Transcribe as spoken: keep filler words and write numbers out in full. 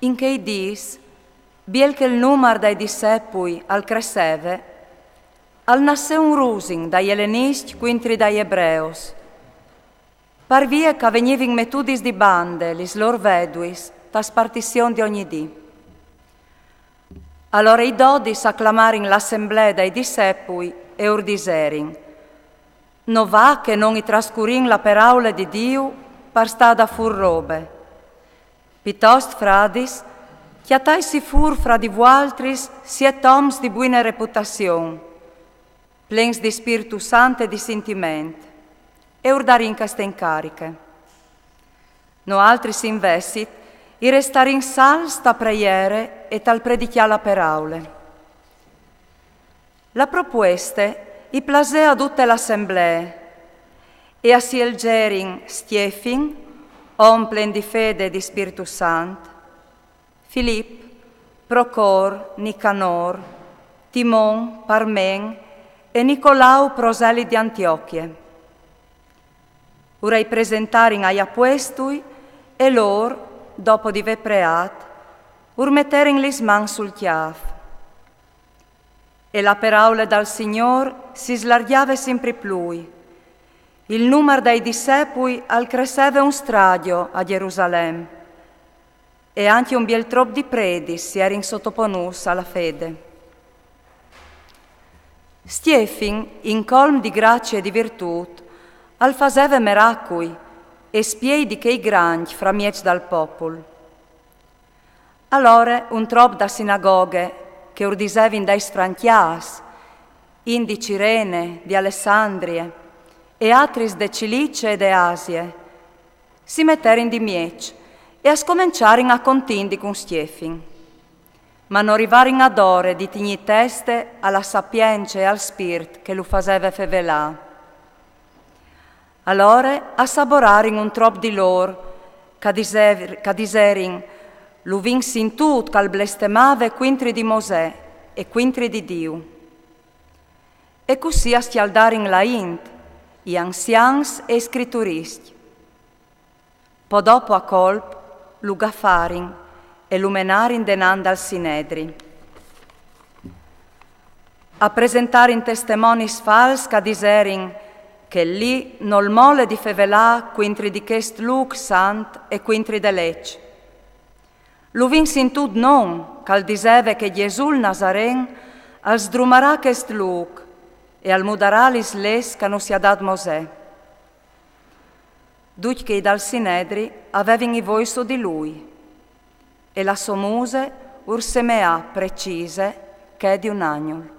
In chei dîs, biel che il numar dai dissepui al cresseve, al nassè un rusin dai eleniscj cuintri dai ebreus, par vie ch'a vegnivin metudis di bande lis lôr veduis ta spartission di ogni dì. Alore i dodis a clamarin l'assemblee dai dissepui e ur diserin: No va che non i trascurìn la peraule di Diu par stâ a dâ fûr robe. Pitost, fradis, cjataitsi fûr fra di vualtris siet oms di buine reputassion, plens di Spirtu Sant e di sintiment, e ur darìn cheste incariche. Noaltris invezit i restarìn salts ta preiere e tal predicjâ la peraule. La propueste i plasè a dute l'assemblee, e a sielzerin Stiefin, om plen di fede e di Spirtu Sant, Filip, Procor, Nicanor, Timon, Parmen e Nicolau, proselit di Antiochie. Ur ai presentarin ai apuestui e lôr, dopo di vê preât, ur meterin lis mans sul cjâf. E la peraule dal Signôr si slargjave simpri plui. Il numar dai dissepui al cresseve un stradio a Gjerusalem, e ancje un biel trop di predis si erin sotoponûts a la fede. Stiefin, incolm di gracie e di virtût, al faseve meracui e spiei di chei grancj framieç dal popul. Alore un trop da sinagoghe, che ur disevin dai sfrancjâts, in di Cirene, di Alessandrie, e altris de Cilicie e de Asie, si meterin di mieç e a scomençarin a contindi cun Stiefin. Ma no rivarin adore di tignî teste a la sapience e al spirt che lu faseve fevelâ. Alore a saborarin un trop di lôr, ch'a disev-, ch'a diserin: Lu vin sintût ch'al blestemave cuintri di Mosè e cuintri di Diu. E cussì a scjaldarin la int, i anzians e i scritturiscj. Po dopo a colp lu gafarin e lu menarin denant dal Sinedri. A presentarin testemonis fals ch'a diserin che li nol mole di fevelâ cuintri di chest lûc sant e cuintri de leç. Lu vin sintût non, ch'al diseve che Jesù il Nazaren al sdrumarà chest lûc e al mudarà lis leçs ch'a nus à dât Mosè. Ducj chei dal Sinedri a vevin i voi su di lui, e la sô muse ur semeà precise chê di un agnul.